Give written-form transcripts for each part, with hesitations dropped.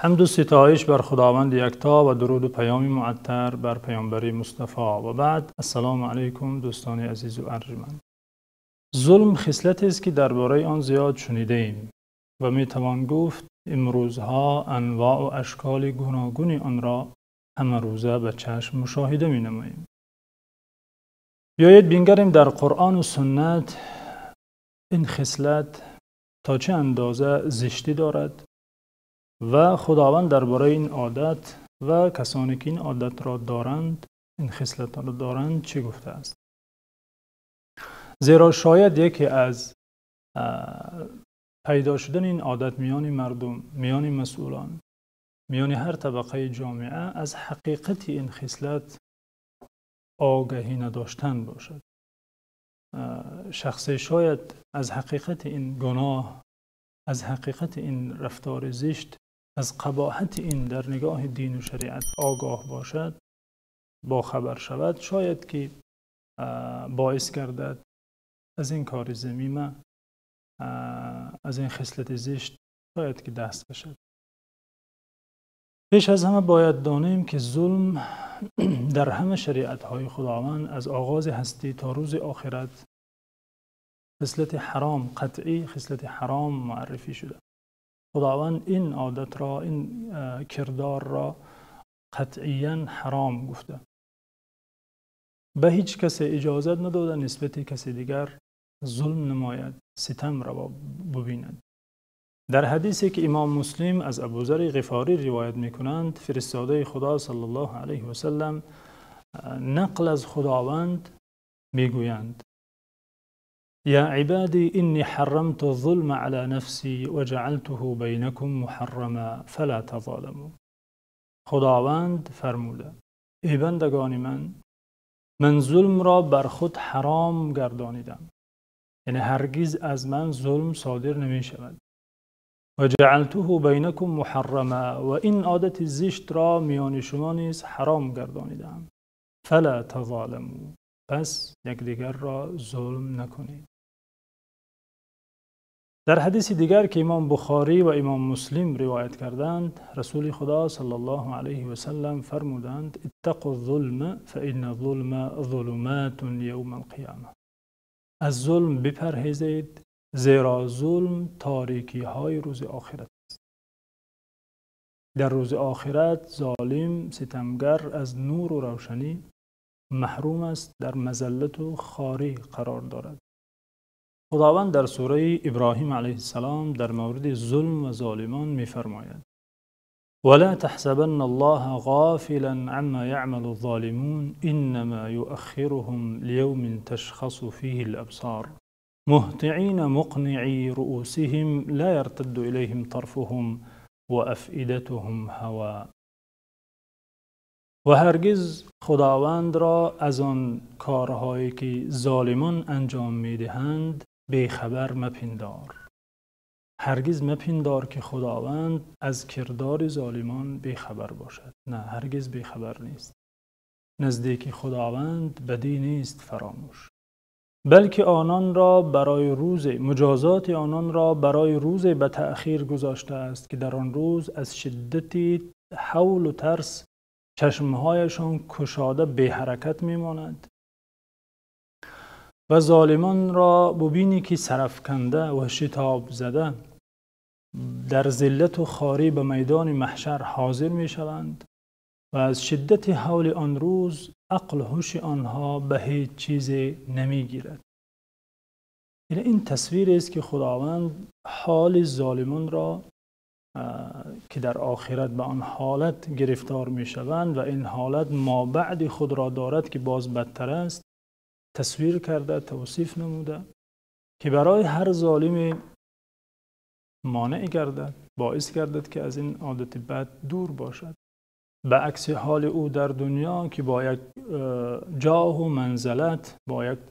Ҳамду ситоиш бар Худованди якто ва дуруду паёми муаттар бар паёмбари Мустафо. Ва баъд, ассалому алайкум, дӯстони азизу арҷманд. Зулм хислатест, ки дар бораи он зиёд шунидаем ва метавон гуфт имрӯзҳо анвоъ ва ашколи гуногуни онро ҳамарӯза ба чашм мушоҳида менамоем. Биёед бингарем, дар Қуръону суннат ин хислат то чӣ андоза зиштӣ дорад ва Худованд дар бораи ин одат ва касоне ки ин одатро доранд, ин хислатро доранд, чӣ гуфтааст. Зеро шояд яке аз пайдо шудани ин одат миёни мардум, миёни масъулон, миёни ҳар табақаи ҷомеа аз ҳақиқати ин хислат огаҳӣ надоштан бошад. Шахсе шояд аз ҳақиқати ин гуноҳ, аз ҳақиқати ин рафтори зишт, аз қабоҳати ин дар нигоҳи дину шариат огоҳ бошад, бохабар шавад, шояд ки боис гардад аз ин кори замима, аз ин хислати зишт шояд ки даст кашад. Пеш аз ҳама бояд донем, ки зулм дар ҳама шариатҳои Худованд аз оғози ҳастӣ то рӯзи охират хислати ҳаром, қатъӣ хислати ҳаром муаррифӣ шуда. Худованд ин одатро, ин кирдорро қатъиян ҳаром гуфта. Ба ҳеҷ касе иҷозат надода нисбати касе дигар зулм намояд, ситам раво бубинад. Дар ҳадисе, ки имом Муслим аз Абузари Ғифорӣ ривоят мекунанд, фиристодаи Худо саллаллоҳу алайҳи васаллам нақл аз Худованд мегӯянд: «Я ибадӣ, иннӣ ҳаррамту зулма ала нафсӣ ва ҷаъалтуҳу байнакум муҳаррама фала тазоламу». Худованд фармуда: эй бандагони ман, ман зулмро бар худ ҳаром гардонидам, яъне ҳаргиз аз ман зулм содир намешавад. Ва ҷаъалтуҳу байнакум муҳаррама, ва ин одати зиштро миёни шумо низ ҳаром гардонидам. Фала тазоламу, пас якдигарро зулм накунед. Дар ҳадиси дигар, ки имом Бухорӣ ва имом Муслим ривоят карданд, расули Худо саллаллоҳу алайҳи васаллам фармуданд: «Иттақу зулма фаинна зулма зулуматун явмал қиёма». Аз зулм бипарҳезед, зеро зулм торикиҳои рӯзи охират аст. Дар рӯзи охират золим, ситамгар аз нуру равшанӣ маҳрум аст, дар мазаллату хорӣ қарор дорад. Худованд дар сураи Иброҳим алайҳиссалом дар мавриди зулм ва золимон мефармояд: «Ва ло таҳсабанналлоҳа ғофилан аммо яъмалуз золимун, иннамо юаххируҳум лиявмин ташхасу фиҳил абсор, муҳтиъина муқниъи руусиҳим, ло яртадду илайҳим тарфуҳум ва афъидатуҳум ҳаво». Ва ҳаргиз Худовандро аз он корҳое ки золимон анҷом медиҳанд бехабар мапиндор. Ҳаргиз мапиндор, ки Худованд аз кирдори золимон бехабар бошад. На, ҳаргиз бехабар нест. Наздики Худованд бадӣ нест фаромӯш, балки ононро барои рӯзе, муҷозоти ононро барои рӯзе ба таъхир гузоштааст, ки дар он рӯз аз шиддати ҳавлу тарс чашмҳояшон кушода беҳаракат мемонад ва золимонро бубинӣ, ки сарафканда ва шитоб зада дар зиллату хорӣ ба майдони маҳшар ҳозир мешаванд ва аз шиддати ҳавли он рӯз ақлу ҳуши онҳо ба ҳеҷ чизе намегирад. Яъне ин тасвирест, ки Худованд ҳоли золимонро, ки дар охират ба он ҳолат гирифтор мешаванд ва ин ҳолат мобаъди худро дорад, ки боз бадтар аст, тасвир карда, тавсиф намуда, ки барои ҳар золиме монеъ гардад, боис гардад, ки аз ин одати бад дур бошад. Ба акси ҳоли ӯ дар дунё, ки бо як ҷоҳу манзалат, бо як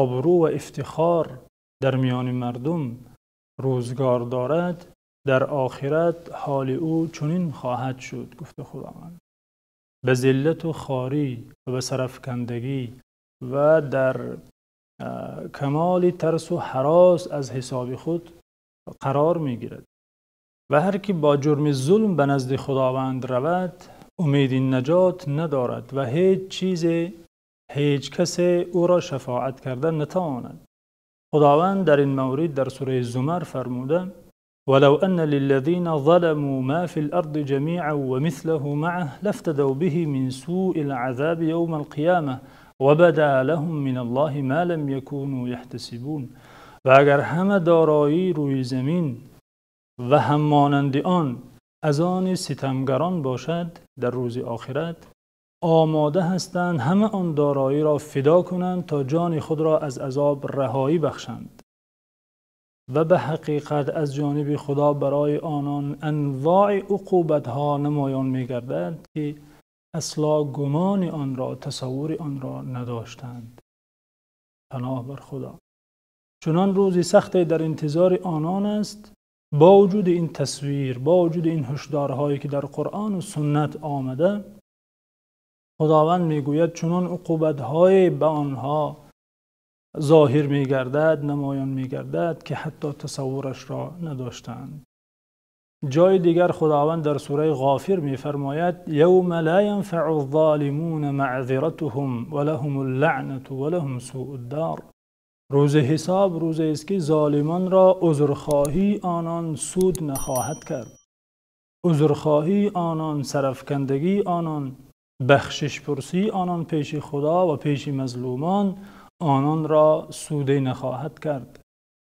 обрӯ ва ифтихор дар миёни мардум рӯзгор дорад, дар охират ҳоли ӯ чунин хоҳад шуд, гуфта Худованд: ба зиллату хорӣ ва ба сарафкандагӣ ва дар камоли тарсу ҳарос аз ҳисоби худ қарор мегирад. Ва ҳар ки бо ҷурми зулм ба назди Худованд равад, умеди наҷот надорад ва ҳеҷ чизе, ҳеҷ касе ӯро шафоат карда натавонад. Худованд дар ин маврид дар сураи Зумар фармуда: وَلَوْ أَنَّ لِلَّذِينَ ظَلَمُوا مَا فِي الْأَرْضِ جَمِيعًا وَمِثْلَهُ مَعَهُ لَافْتَدَوْا بِهِ مِنْ سُوءِ الْعَذَابِ يَوْمَ الْقِيَامَةِ وَبَدَا لَهُمْ مِنَ اللَّهِ مَا لَمْ يَكُونُوا يَحْتَسِبُونَ. Ва агар ҳама дороӣ рӯи замин ва ҳам монанди он аз они ситамгарон бошад, дар рӯзи охират омода ҳастанд ҳама он дороиро фидо кунанд то ҷони худро аз азоб раҳоӣ бахшанд. Ва ба ҳақиқат аз ҷониби Худо барои онон анвои уқубатҳо намоён мегардад, ки асло гумони онро, тасаввури онро надоштанд. Паноҳ бар Худо. Чунон рӯзи сахте дар интизори онон аст. Бо вуҷуди ин тасвир, бо вуҷуди ин ҳушдорҳое ки дар Қуръон ва суннат омада, Худованд мегӯяд чунон уқубатҳое ба онҳо зоҳир мегардад, намоён мегардад, ки ҳатто тасаввурашро надоштанд. Ҷои дигар Худованд дар сураи Ғофир мефармояд: يَوْمَ لَا يَنْفَعُ الظَّالِمُونَ مَعْذِرَتُهُمْ وَلَهُمُ اللَّعْنَةُ وَلَهُمْ سُوءُ الدَّارِ. Рӯзи ҳисоб рӯзест ки золимонро узрхоҳии онон суд нахоҳад кард. Узрхоҳии онон, сарафкандагии онон, бахшишпурсии онон пеши Худо ва пеши мазлумон ононро суде нахоҳад кард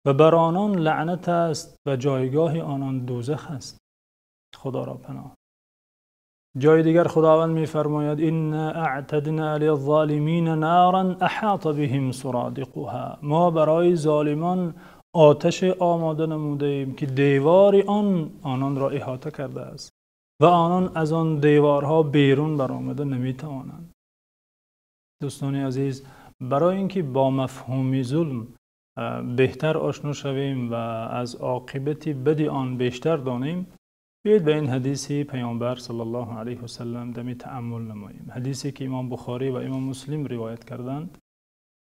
ва бар онон лаънат аст ва ҷойгоҳи онон дӯзах аст. Худоро паноҳ. Ҷои дигар Худованд мефармояд: إِنَّا أَعْتَدْنَا لِلظَّالِمِينَ نَارًا أَحَاطَ بِهِمْ سُرَادِقُهَا. Мо барои золимон оташ омода намудаем ки девори он ононро иҳота кардааст ва онон аз он деворҳо берун баромада наметавонанд. Дӯстони азиз, барои инки бо мафҳуми зулм беҳтар ошно шавем ва аз оқибати бади он бештар донем, биёед ба ин ҳадиси Паёмбар саллаллоҳу алайҳи васаллам дами таъаммул намоем. Ҳадисе ки Имом Бухорӣ ва Имом Муслим ривоят карданд.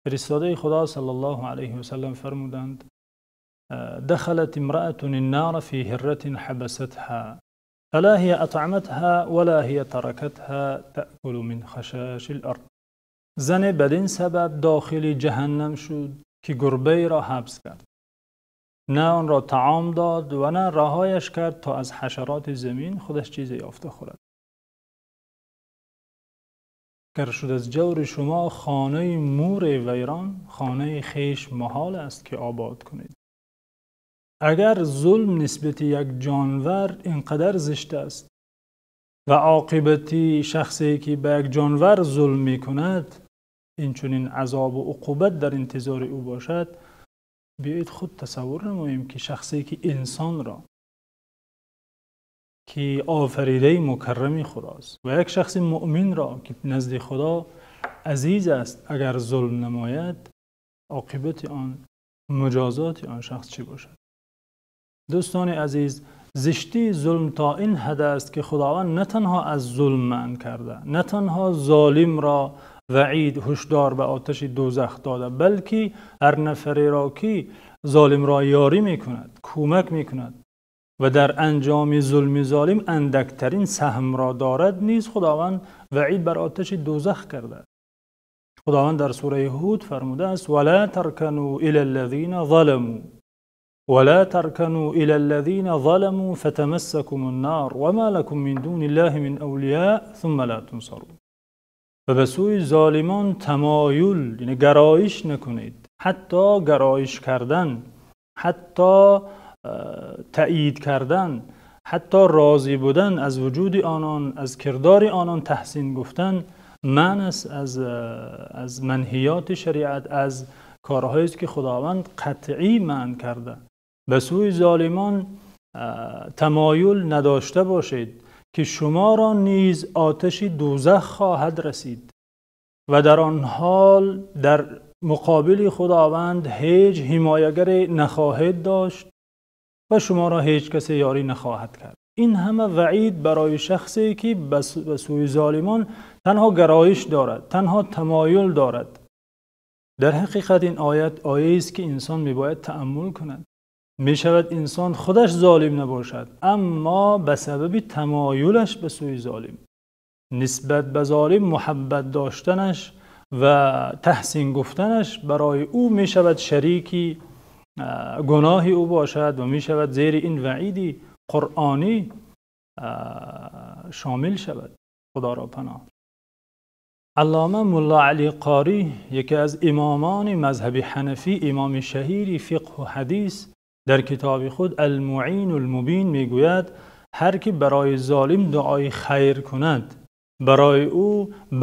Фиристодаи Худо саллаллоҳу алайҳи васаллам фармуданд: دخلت امرأة النار في هرة حبستها فلا هي أطعمتها ولا هي تركتها تأكل من خشاش الأرض. زن بدین سبب داخل جهنم شد که گربه را حبس کرد. نه آن را طعام داد و نه رهایش کرد تا از حشرات زمین خودش چیزی یافته خورد. گر شد از جور شما خانه مور ویران، خانه خیش محال است که آباد کنید. اگر ظلم نسبت یک جانور اینقدر زشت است و عاقبتی شخصی که به یک جانور ظلم میکند این چنین عذاب و عقوبت در انتظار او باشد، بیایید خود تصور نماییم که شخصی که انسان را که آفریده مکرم خداست و یک شخص مؤمن را که نزد خدا عزیز است اگر ظلم نماید، عاقبت آن، مجازات آن شخص چی باشد؟ دوستان عزیز، زشتی ظلم تا این حد است که خداوند نه تنها از ظلم منع کرده، نه تنها ظالم را وعید، هشدار به آتش دوزخ داده، بلکه هر نفری را که ظالم را یاری میکند، کمک میکند و در انجام ظلم ظالم اندکترین سهم را دارد نیز خداوند وعید بر آتش دوزخ کرده. خداوند در سوره هود فرموده است: ولا ترکنوا الی الذین ظلموا ولا ترکنوا الی الذین ظلموا فتمسکم النار وما لكم من دون الله من اولیاء ثم لا تنصرون. و به سوی ظالمان تمایل، یعنی گرایش نکنید، حتی گرایش کردن، حتی تأیید کردن، حتی راضی بودن از وجود آنان، از کردار آنان تحسین گفتن، من از منهیات شریعت، از کارهایی است که خداوند قطعی منع کرده. به سوی ظالمان تمایل نداشته باشید که شما را نیز آتش دوزخ خواهد رسید و در آن حال در مقابل خداوند هیچ حمایتگری نخواهید داشت و شما را هیچ کسی یاری نخواهد کرد. این همه وعید برای شخصی که به سوی ظالمان تنها گرایش دارد، تنها تمایل دارد. در حقیقت این آیت آیه است که انسان میباید تأمل کند. Мешавад инсон худаш золим набошад, аммо ба сабаби тамоюлаш ба сӯи золим, нисбат ба золим муҳаббат доштанаш ва таҳсин гуфтанаш барои ӯ мешавад шарики гуноҳи ӯ бошад ва мешавад зери ин ваъиди қуръонӣ шомил шавад. Худоро паноҳ. Аллома Мулло Алӣ Қорӣ, яке аз имомони мазҳаби ҳанафӣ, имоми шаҳири фиқҳ ва ҳадис, дар китоби худ Ал-Муъин ал-Мубин мегӯяд: ҳар ки барои золим дуои хайр кунад, барои ӯ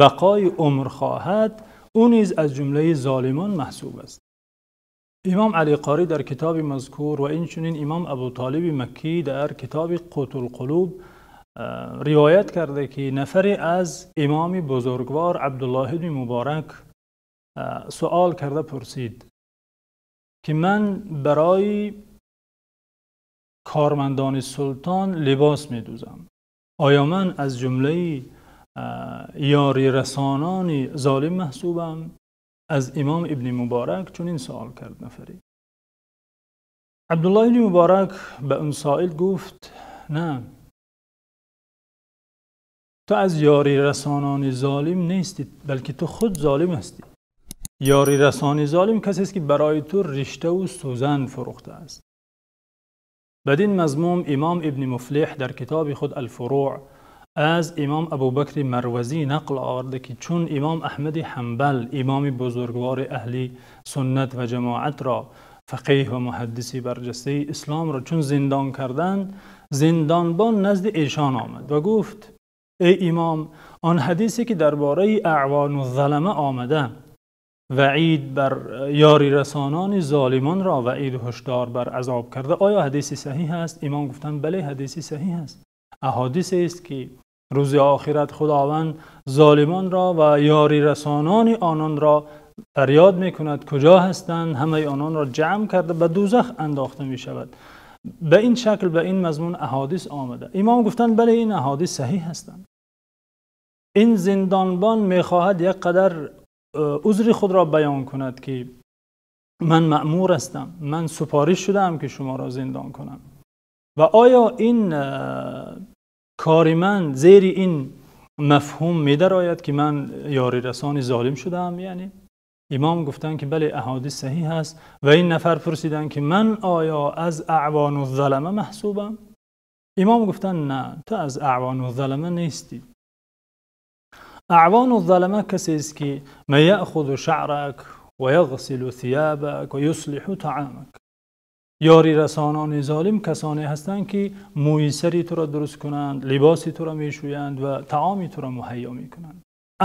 бақои умр хоҳад, ӯ низ аз ҷумлаи золимон маҳсуб аст. Имом Алӣ Қорӣ дар китоби мазкур ва инчунин имом Абӯ Толиб Маккӣ дар китоби Қутул-қулуб ривоят карда, ки нафаре аз имоми бузургвор Абдуллоҳ ибни Муборак савол карда пурсид, ки ман барои кормандони султон либос медӯзам, оё ман аз ҷумлаи ёрирасонони золим маҳсубам? Аз имом Ибни Муборак чунин савол кард нафаре. Абдуллоҳ ибни Муборак ба он соил гуфт: не, ту аз ёрирасонони золим нестӣ, балки ту худ золим ҳастӣ. Ёрирасони золим касест, ки барои ту ришта ва сӯзан фурӯхта аст. Бад-ин мазмум имом Ибни Муфлиҳ дар китоби худ Ал-Фурӯъ аз имом Абӯбакр Марвазӣ нақл овардааст, ки чун имом Аҳмад Ҳанбал, имоми бузургвори аҳли суннат ва ҷамоатро, фақеҳ ва муҳаддиси барҷастаи исломро чун зиндон карданд, зиндонбон назди эшон омад ва гуфт: эй имом, он ҳадисе ки дар бораи аъвону залама омада, ваъид бар ёрирасонони золимонро ваъид ва ҳушдор бар азоб карда, оё ҳадиси саҳиҳ аст? Имом гуфтанд: бале, ҳадиси саҳиҳ аст. Аҳодисе аст, ки рӯзи охират Худованд золимонро ва ёрирасонони ононро фарёд мекунад, куҷо ҳастанд? Ҳамаи ононро ҷамъ карда ба дӯзах андохта мешавад. Ба ин шакл, ба ин мазмун аҳодис омада. Имом гуфтанд: бале, ин аҳодис саҳиҳ ҳастанд. Ин зиндонбон мехоҳад як қадар узри худро баён кунад, ки ман маъмур ҳастам, ман супориш шудаам, ки шуморо зиндон кунам. Ва оё ин кори ман зери ин мафҳум медарояд, ки ман ёрирасони золим шудаам? Яъне имом гуфтанд, ки бале, аҳодис саҳиҳ аст. Ва ин нафар пурсиданд, ки ман оё аз аъвону залама маҳсубам? Имом гуфтанд: не, ту аз аъвону залама нестӣ. Аъвону залама касест, ки ман яъхузу шаърак ва яғсилу сиёбак ва юслиҳу таъомак. Ёрирасонони золим касоне ҳастанд, ки мӯи сари туро дуруст кунанд, либоси туро мешӯянд ва таоми туро муҳайё мекунанд.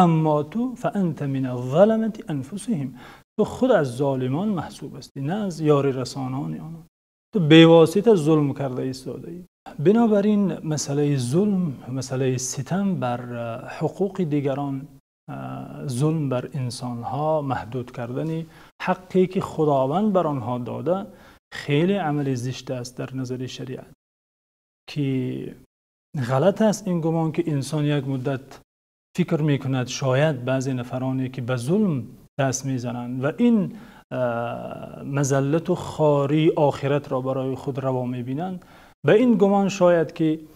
Аммо ту фаанта миназ-заламати анфусаҳум, ту худ аз золимон маҳсуб ҳастӣ, на аз ёрирасонони онон. Ту бевосита зулм карда истодаӣ. Бинобар ин масъалаи зулм, масъалаи ситам бар ҳуқуқи дигарон, зулм бар инсонҳо, маҳдуд кардани ҳаққе ки Худованд бар онҳо дода, хеле амали зишт аст дар назари шариат, ки ғалат аст ин гумон, ки инсон як муддат фикр мекунад шояд баъзе нафароне ки ба зулм даст мезананд ва ин мазаллат ва хории охиратро барои худ раво мебинанд, ба ин гумон шояд ки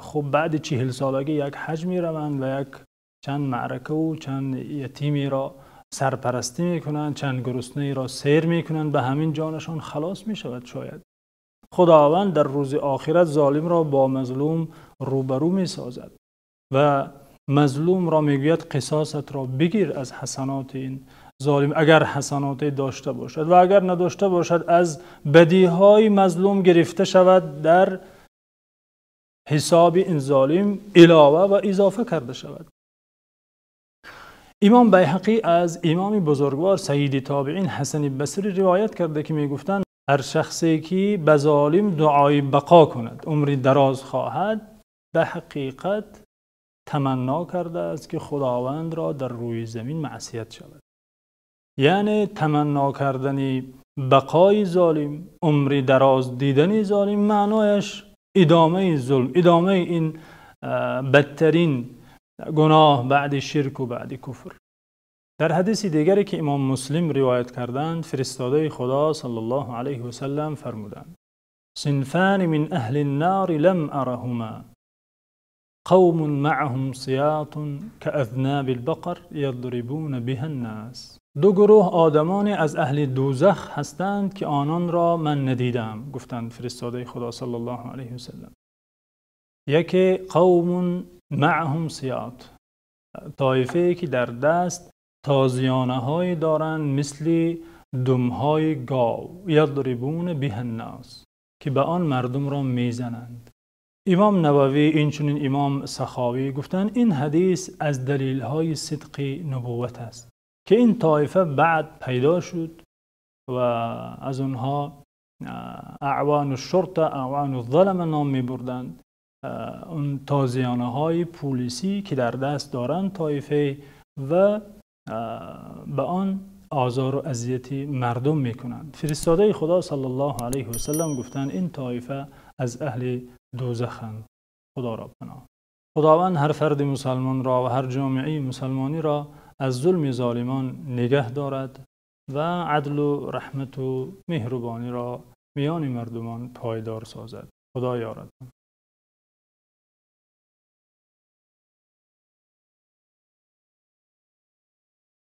хуб баъд 40 солагӣ як ҳаҷ мераванд ва як чанд маърака ва чанд ятимеро сарпарастӣ мекунанд, чанд гуруснае сер мекунанд, ба ҳамин ҷонашон халос мешавад. Шояд Худованд дар рӯзи охират золимро бо мазлум рӯбарӯ месозад ва мазлумро мегӯяд: қисосатро бигир аз ҳасаноти ин золим, агар ҳасаноте дошта бошад, ва агар надошта бошад аз бадиҳои мазлум гирифта шавад, дар ҳисоби ин золим илова ва изофа карда шавад. Имом Байҳақӣ аз имоми бузургвор саййиди тобеин Ҳасани Басрӣ ривоят карда, ки мегуфтанд: ҳар шахсе ки ба золим дуои бақо кунад, умри дароз хоҳад, ба ҳақиқат таманно кардааст, ки Худовандро дар рӯи замин маъсият шавад. Яъне таманно кардани бақои золим, умри дароз дидани золим, маънояш идомаи зулм, идомаи ин бадтарин гуноҳ баъди ширк ва баъди куфр. Дар ҳадиси дигаре ки имом Муслим ривоят кардаанд, фиристодаи Худо саллаллоҳу алайҳи васаллам фармуданд: صنفان من أهل النار لم أرهما قوم معهم سياط كأذناب البقر يضربون بها الناس. Ду гурӯҳ одамоне аз аҳли дӯзах ҳастанд, ки ононро ман надидам, гуфтанд фиристодаи Худо саллаллоҳу алайҳи васаллам. Яке قوم معهم سياط, тоифае ки дар даст тозиёнаҳое доранд мисли думҳои гов, يضربون بها الناس, ки ба он мардумро мезананд. Имом Нававӣ, инчунин имом Саховӣ гуфтанд, ин ҳадис аз далелҳои сидқи нубувват аст, ки ин тоифа баъд пайдо шуд ва аз онҳо أعوان الشرطة, أعوان الظلمة ном мебурданд. Он тозиёнаҳои пулисӣ, ки дар даст доранд тоифа ва ба он озору азияти мардум мекунанд. Фиристодаи Худо саллаллоҳу алайҳи васаллам гуфтанд, ин тоифа аз аҳли дӯзаханд. Худоро паноҳ. Худованд ҳар фарди мусалмонро ва ҳар ҷомеаи мусалмониро аз зулми золимон нигаҳ дорад ва адлу раҳмату меҳрубониро миёни мардумон пойдор созад. Худо ёратон.